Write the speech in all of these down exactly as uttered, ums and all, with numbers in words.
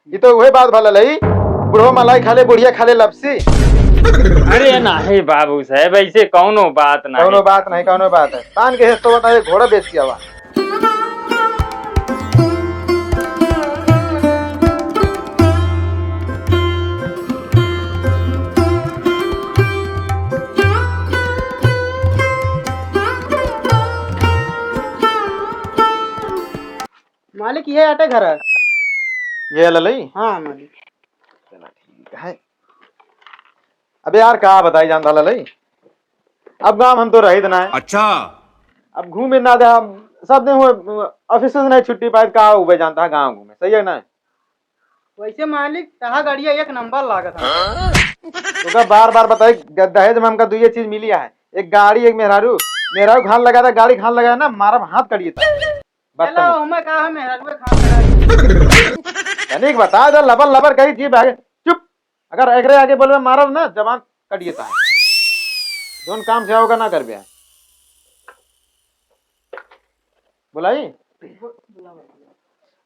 ई तो उहे बात भा ललई, बुढ़वा मलाई खा ले, बुढ़िया खा ले लपसी। अरे नाही बाबू साहब, ऐसे कौनो बात नाही। कौनो बात नाही, कौनो बात है। तान के हेस तो बताए, घोड़ा बेच के आवा। मालिक, ये आटे घर है। ये ललई? हाँ, मालिक। चला, ठीक है। अबे यार, का बताई जानता ललई, अब गाँव हम तो रहित ना है। अच्छा। अब घूमे ना दे, हम सब दिन हुए office से नहीं छुट्टी पाए, का हुए जानता है गाँव घूमे, सही है ना? वैसे मालिक, तहा गाड़िया एक नंबर लागत है। तोका बार बार बताई, ग-, दहेज में हमका दुइये चीज मिली है, एक गाड़ी, एक मेहरारू। मेहरारू घान लगा था, गाड़ी घान लगा ना, मारब हाथ कटिए था। चलो, बदतमीज। हमें का है, मेहरारू घान लगा। तनिक बता दे, लबर लबर कही जी भागे। चुप। अगर एकरे आगे बोलबे मारब ना, जबान कटिए था। जौन काम से होगा ना करबे। बुलाई?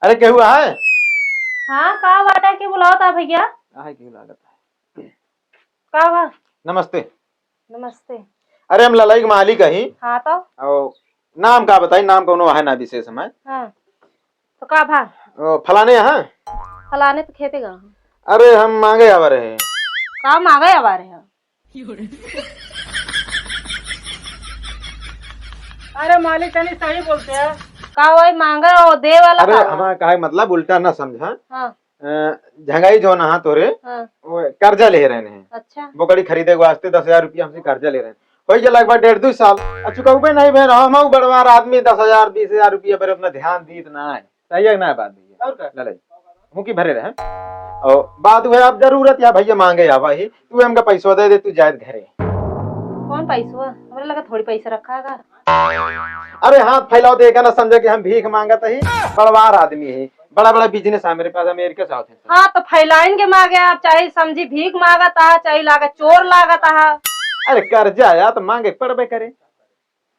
अरे केहू है? हाँ, का बाटा के बुलावत है भैया? आहे केहू लागत है। का बा? नमस्ते। नमस्ते। अरे हम ललई के मालिक अही। हाँ तो? और नाम का बताई, नाम कौनो है ना विशेष हमार। हाँ। तो का भा? ओ, फलाने यहाँ? फलाने तो खेते गा। अरे हम मांगे आवा रहे। का मांगे आवा रहे? अरे मालिक, तनी सही बोलते हैं। का वही मांगे और दे वाला अरे का बा? हमारा काहे मतलब उल्टा ना समझा। हाँ। अ, झंगाई जौन हा तोरे, हाँ। वो कर्जा ले रहने हैं। अच्छा। बोकड़ी खरीदे के वास्ते दस हजार रुपया हमसे कर्जा ले रहे हैं। हो गया लगभग डेढ़ दो साल। आ चुकौबे नहीं भे, हम हऊ बड़वार आदमी, दस हजार, बीस हजार रुपया पर अपना ध्यान दीत ना है। सही है ना बात भैया? और का? ललई। हूँ की भरे रहे। और बात हुए, अब जरूरत या भैया मांगे या भाई, तू हमका पैसवा दे दे, तू जाए घरे। कौन पैसवा? हमरे लगे थोड़ी पैसा रखा है का? अरे हाथ फैलाओ, देखा ना समझे कि हम भीख मांगत ही, बड़वार आदमी है, बड़ा बड़ा business है मेरे पास, अमेरिका से आते हैं। हाँ, तो फैलाइन के मांगे आप, चाहे समझी भीख मांगत हा, चाहे लागे चोर लागत हा। अरे कर्जा आया तो मांगे पड़बे करे,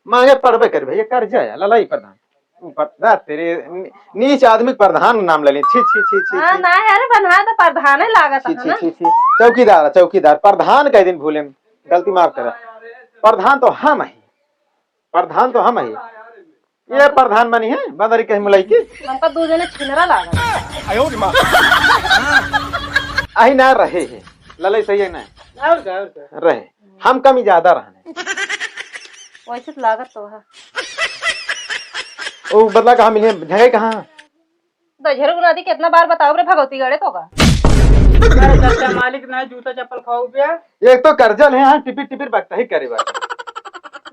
मांगे पड़बे करे भैया, कर्जा आया, ललई प्रधान। ऊपर, दा तेरे, नी-, नीच आदमी के प्रधान नाम ले ली, छी, छी, छी, छी, हाँ, छी। ना यार, बना तो प्रधान ही लागत छी, है छी, ना। छी, छी। चौकीदार, चौकीदार, प्रधान कह दिन भूले, गलती माफ करा। प्रधान तो हम ही। प्रधान तो हम ही। ये प्रधान बनी है, बंदरी कहीं मुलाई की। हमका दो जने छिनरा लागल। आही ना रहे है। ललई सही है ना? और का, और का? रहे। हम कमी ज्यादा रहने। वैसे तो लागत तो है। ओ बदला कहाँ मिले? झंगाई कहाँ? दझरू नदी कितना बार बताओ रे भगवती गड़े तो का? अरे चाचा, मालिक ना जूता चप्पल खाओ बे। एक तो कर्जा ले, हाँ, टिपिर टिपिर बकता ही करे बा।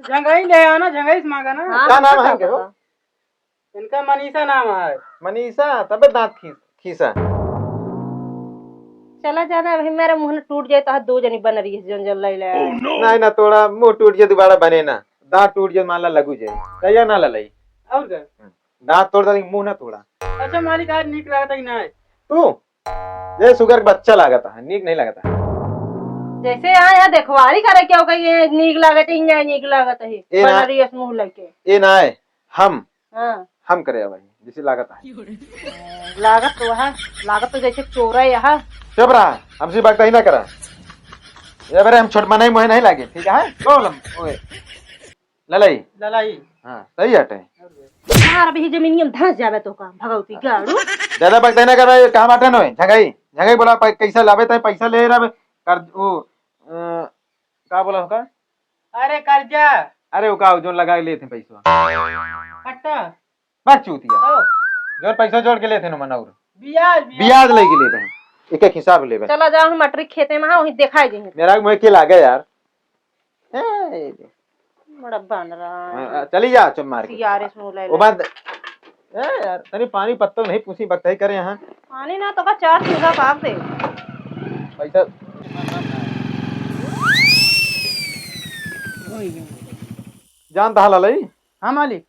झंगाई ले आना, झंगाई से मांगा ना। हाँ, का नाम हमको है क्या इनके हो? पता। इनका मनीषा नाम है। मनीषा, तबे दांत खीस, खीसा। चला जाना, अभी मेरा मुंह न टूट जाए तो हाथ दो जनी बन रही है, जन जन ले ले। नहीं ना, तोड़ा मुंह टूट जाए, दोबारा बने ना, दांत टूट जाए, मान ला लगू जाए, कहिया ना ललई। और का? दांत तोड़ डाली, मुंह ना तोड़ा। अच्छा मालिक, आज नीक लागत है कि ना? तू? ये सुगर के बच्चा लागत है, नीक नहीं लागत है। जैसे यहाँ, यहाँ देखवारी करे, क्यों कही ये नीक लागत है, यहाँ नीक लागत है, ए ना। बनरियस मुंह लेके। ए ना है, हम, हाँ। हम करे भाई, जैसे लागत है। लागत तो है, लागत तो जैसे चोरा है यहाँ। चुप रहा, हमसे बात ही ना करा। ये बारे हम छोट मनाई मोहे नहीं लागे, ठीक है? बोल हम, ओए। ललई। ललई। हाँ, सही हटे। मार भी जमीनिया में धंस जावे तो का, भगवती गाड़ू। ज्यादा बकते ना कर भाई, कहाँ बाटे नोए? झंगाई, झंगाई बोला, पै-, कैसा लावे तय, पैसा ले रहा कर, वो, अ, का बोला होगा? अरे कर्जा। अरे वो का, जोन लगा के लेते हैं पैसा। पट्टा। बस चूतिया। ओ। जोन पैसा जोड़ के लेते हैं ना मनौर। ब्याज, ब्याज। ब्याज लेके लेते हैं। एक एक हिसाब लेबे। चला जाओ, हम मटरी खेते में, हाँ, वहीं देखाई देंगे। मेरा मुँह के लागे यार। ए, बड़ा बन रहा है। हाँ, चली जा, चुप मार के। सियारे से मुँह ले ओ ले। बात, ए यार, तनी पानी पत्तो नहीं पूछी, बकताई करे यहाँ। पानी ना तो का चार चूल्हा पाक दे। पैसा। जानता है ललई? हाँ मालिक।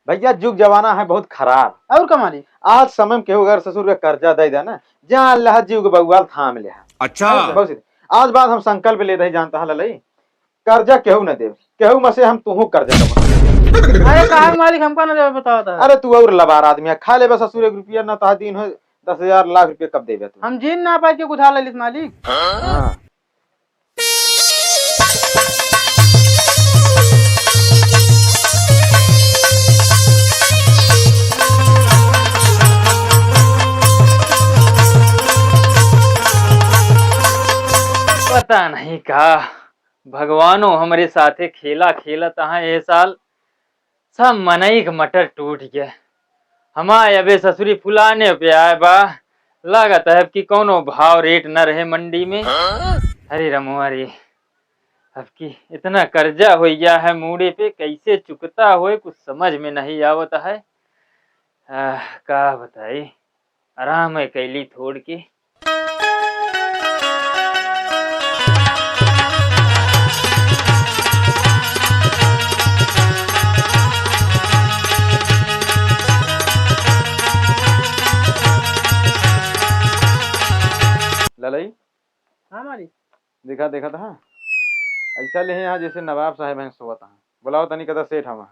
भैया, जुग जमाना है बहुत खराब। और का मालिक? आज समय में केहू अगर ससुर के कर्जा दे दे ना, जान ले जीव के बउआल थाम ले। अच्छा। बहुत सीधे। आज बात हम संकल्प ले दे, जानता है ललई, कर्जा केहू न देब, केहू में से हम तुहू कर्जा देबो। अरे काहे मालिक हमका न देबे, बताओ तो। अरे तू और लबार आदमी है, खा लेबे ससुर एक रुपया न तहा दिन हो, दस हजार लाख रुपया कब देबे तू? हम जीन ना पाए के उधार ले लिस मालिक। हाँ। पता नहीं का भगवानो हमरे साथे खेला खेलत हैं ए साल। सब मनई के मटर टूट गया। हमार अबे ससुरी फुलाने पे आए बा। लागत है अब की कौनो भाव रेट न रहे मंडी में। अरे रमुआ रे, अब की इतना कर्जा हो गया है मूड़े पे, कैसे चुकता होए कुछ समझ में नहीं आवत है। आह, का बताई, आराम है कैली थोड़ के। ललई? हाँ मालिक। देखा, देखा था, हाँ? ऐसा ले यहाँ जैसे नवाब साहब हैं सोवत हैं। बुलाओ तनी कदा सेठ हम।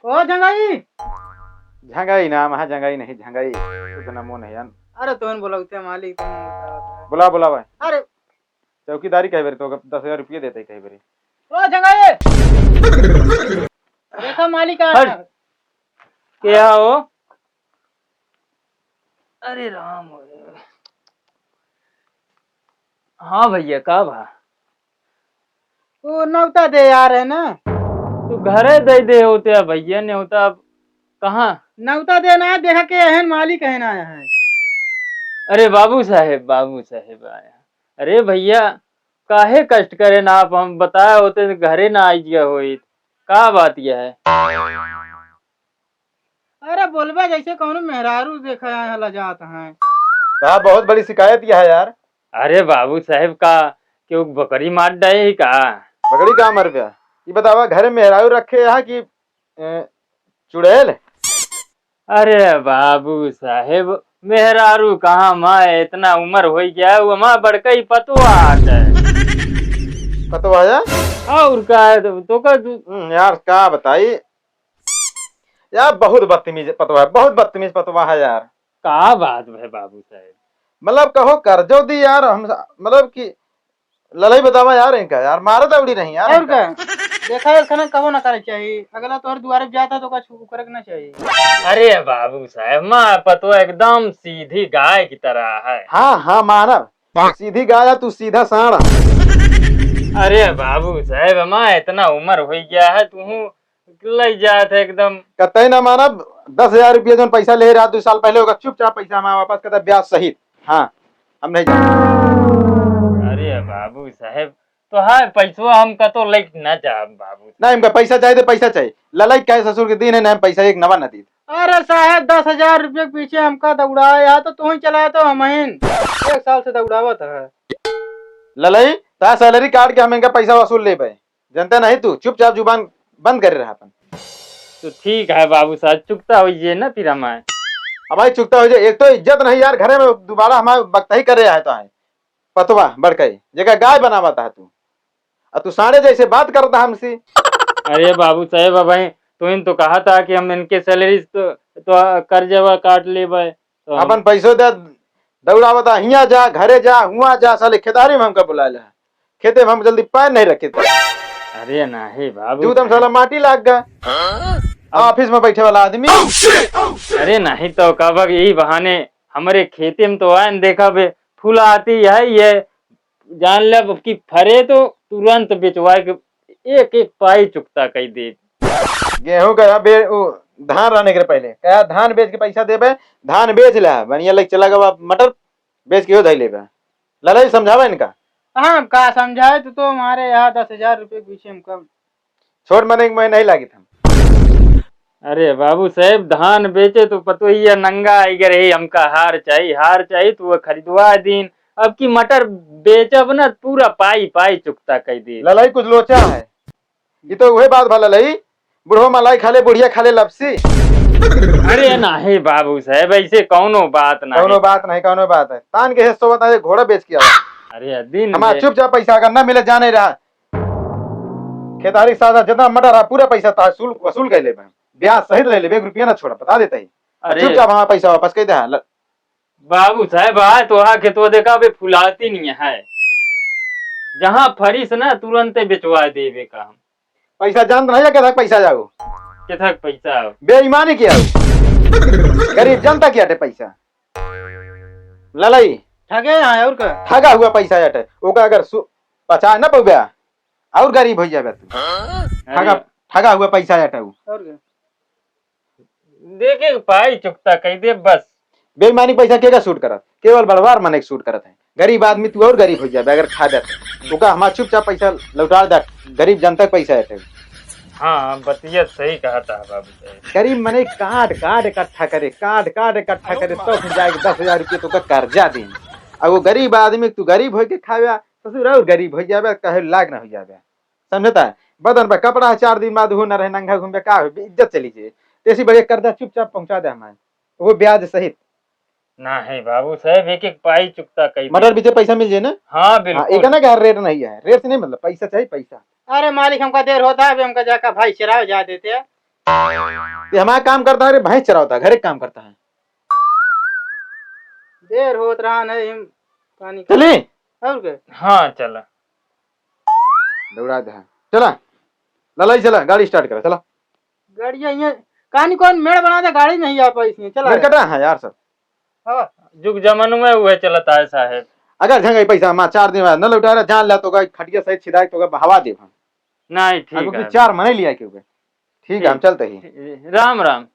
ओ झंगाई। झंगाई ना, महा झंगाई नहीं, झंगाई। कुछ ना मुंह नहीं यान। अरे तोहन बोलौते मालिक, तोहन बोलौते। बुला, बुला भाई। अरे। चौकीदारी कहे बेरी तो दस हजार रुपये देते ही कहे बेरी। ओ झंगाई। देखा मालिक आ हट। गया। क्या हो? अरे राम हो। हाँ भैया, का भा? वो नौता दे आ रहे ना। तू घरे दे दे होते हैं भैया, न्योता अब कहाँ? नौता देना है, देखा के एहन मालिक है ना है। अरे बाबू साहेब, बाबू साहेब आया। अरे भैया, काहे कष्ट करे ना आप, हम बताए होते तो घरे ना आई गया होई। का बात यह है? अरे बोलबे जैसे कौनो मेहरारू देखा है, हला जात हैं। साहब, बहुत बड़ी शिकायत यह है यार। अरे बाबू साहेब, का केहू बकरी मार डाए है का? बकरी का मर गया? ये बतावा, घरे मेहरारू रखे यहाँ कि, ए, चुड़ैल? अरे बाबू साहेब, मेहरारू कहाँ, माँ इतना उम्र हो गया है, वो माँ बड़का ही पतवा आटे। पतवा है? और का है, तो, तो का तू हम्म, यार, का बताई? यार, बहुत बदतमीज पतवा है, बहुत बदतमीज पतवा है यार। का बात है बाबू साहेब? मतलब, कहो, कर्जो दी यार, हम, मतलब कि ललई बतावा यार, इनका यार, मारे दौड़ी नहीं यार, और इनका। का? देखा, एक खाना कबो ना करे चाहिए, अगला तोहर दुआरे पे जाता तो का छू करे के ना चाहिए। अरे बाबू साहेब, माँ पतवा एकदम सीधी गाय की तरह है। हाँ, हाँ, मानव, सीधी गाय है, तू सीधा साँड़ है। अरे बाबू साहेब, माँ इतना उम्र हो गया है, तू लग जात है एकदम। कतई ना मानब, दस हजार रुपया जौन पैसा ले रहा दो साल पहले, ओकर चुपचाप पैसा हमारा वापस, कहता ब्याज सहित। हाँ, हम नहीं जाब। अरे बाबू साहेब, तो हाँ, पैसवा हम कतो लेके ना जाब बाबू। नहीं, हमका पैसा चाहिए तो पैसा चाहिए। ललई कहे ससुर के दिन है, ना हम पैसा एक नवा ना दीत। अरे साहेब, दस हजार रुपये के पीछे हमका दौड़ाया, तो तू ही चलाया तो हम ही एक साल से दौड़ावत है। ललई, ता सैलरी काट के हम इनका पैसा वसूल लेबे। जनता नहीं तू, चुपचाप जुबान बंद करे रहा अपन। तो ठीक है बाबू साहब, चुकता होइए ना फिर हमारे। अब भाई चुकता हो जाए, एक तो इज्जत नहीं यार, घरे में दोबारा हमारे बकताई करे रहा है तो है। पतवा बड़कई, जेका गाय बनावत है तू, और तू साँड़े जैसे बात करता हमसे। अरे बाबू साहेब, अब भाई तू इन तो कहा था कि हम इनके सैलरी तो, तो कर्जवा काट लेबे, तो हम अपन पैसो दे, दौड़ावता, हियाँ जा, घरे जा, हुआँ जा, साले खेतहरी में हमका बुलाए ला। खेते में हम जल्दी पैर नहीं रखे थे। अरे नहीं बाबू, तू तो हम साला माटी लाग गए। हाँ? ऑफिस में बैठे वाला आदमी। अरे नहीं तो कब यही बहाने हमारे खेते में तो आए न, देखा बे, फुलाती है ये, जान ले अब की फरे तो तुरंत बेचवाए के एक एक पाई चुकता कई दे। गेहूं का बे-, उ, धान रहने के पहले कहा, धान बेच के पैसा देबे, धान बेच ले, बढ़िया लग चला गवा मटर बेच के हो धई लेबे। ललई समझावा इनका। हाँ, का समझाए, तू तो हमारे यहाँ दस हजार रुपये के पीछे हमका। छोट मने के मैं नहीं लागित हम। अरे बाबू साहेब, धान बेचे तो पतोहिया नंगा आई गे रही, हमका हार चाही, हार चाही, तू वो खरीदवा दीन। अब की मटर बेचब ना, पूरा पाई पाई चुकता कई दी। ललई कुछ लोचा है। ये तो वही बात भा ललई, बुढ़वा मलाई खा ले, बुढ़िया खा ले लपसी। अरे नहीं बाबू साहेब, ऐसे कौनो बात नहीं। कौनो बात नहीं, कौनो बात है। तान के हिस्सो बता, ये घोड़ा बेच के आवा। अरे दिन हमारा बे- चुपचाप पैसा अगर ना मिले, जाने रहा। खेतहरी साथ जितना मटर रहा, पूरा पैसा तहसूल वसूल कर लेबे, ब्याज सहित ले लेबे, एक रुपया ना छोड़ा, बता देता ही। अरे। चुपचाप हमार पैसा वापस कइ दे, हाँ, ल- बाबू साहब, आज तोहा खेतवा देखा, अबे फुलाती नहीं है। जहाँ फरिस ना, तुरंते बेचवा देबे का हम। पैसा जानत नहीं है, केथक पैसा जाऊ? केथक पैसा आऊ? बेईमानी किया हो? गरीब जनता किया टे पैसा? ललई। ठगे हैं, और का? ठगा हुआ पैसा अटे। ओका अगर सु-, पचा न पउबे, और गरीब होइ जाबे तू। हाँ? ठगा, अरे। ठगा हुआ पैसा अटे उ। और का? देखे के पाई चुकता कइ दे बस। बेईमानी पैसा के का सूट करत? केवल बड़वार मने के सूट करत है। गरीब आदमी तू और गरीब होइ जाबे अगर खा जात। ओका हमार चुपचाप पैसा लौटा दे, गरीब जनता के पैसा है। हाँ, बतिया सही कहत है बाबू साहब। गरीब मने काट काट इकट्ठा करे, काट काट इकट्ठा करे, तब जाके दस हजार रुपये तो का कर्जा दे। अब वो गरीब आदमी तू गरीब होइ के खावे, ससुर और गरीब होइ जाबे, कहे लाग ना होइ जाबे। समझता है? बदन पे कपड़ा है, चार दिन बाद हो न रहे, नंगा घूमबे, का हो, इज्जत चली जाए। तेसी बढ़िया कर्जा चुपचाप पहुंचा दे हमारे, वो ब्याज सहित। ना है बाबू साहब, एक एक पाई चुकता कइ दे। मटर बीचे पैसा मिल जाए ना? हाँ, हाँ, बिल्कुल। एक ना का रेट नहीं है, रेट से नहीं मतलब, पैसा चाहिए, पैसा। अरे मालिक, हमका देर होता है, अभी हमका जाकर भैंस चरावे जा देते हैं। ये हमारा काम करता है रे, भैंस चरावता है, घर एक काम करता है। देर होत रहा नहीं, हम पानी चली? और के? हाँ, चला। दौड़ा दे। चला, ललाई चला, गाड़ी स्टार्ट करा, चला। गाड़िया ये, कहानी कौन मेड़ बना दे, गाड़ी नहीं आ पाई इसमें, चला। मेड़ कटा है यार सब। हाँ। जुग जमानु में उहे चलत आए साहेब। अगर झंगई पैसा मा चार दिन बाद न लौटा रहा, जान ला तो का खटिया सहित छिदाई तो का बहावा देब हम। नहीं, ठीक अब है। चार मने लिया के हुए। ठीक है, हम चलते ही। राम राम।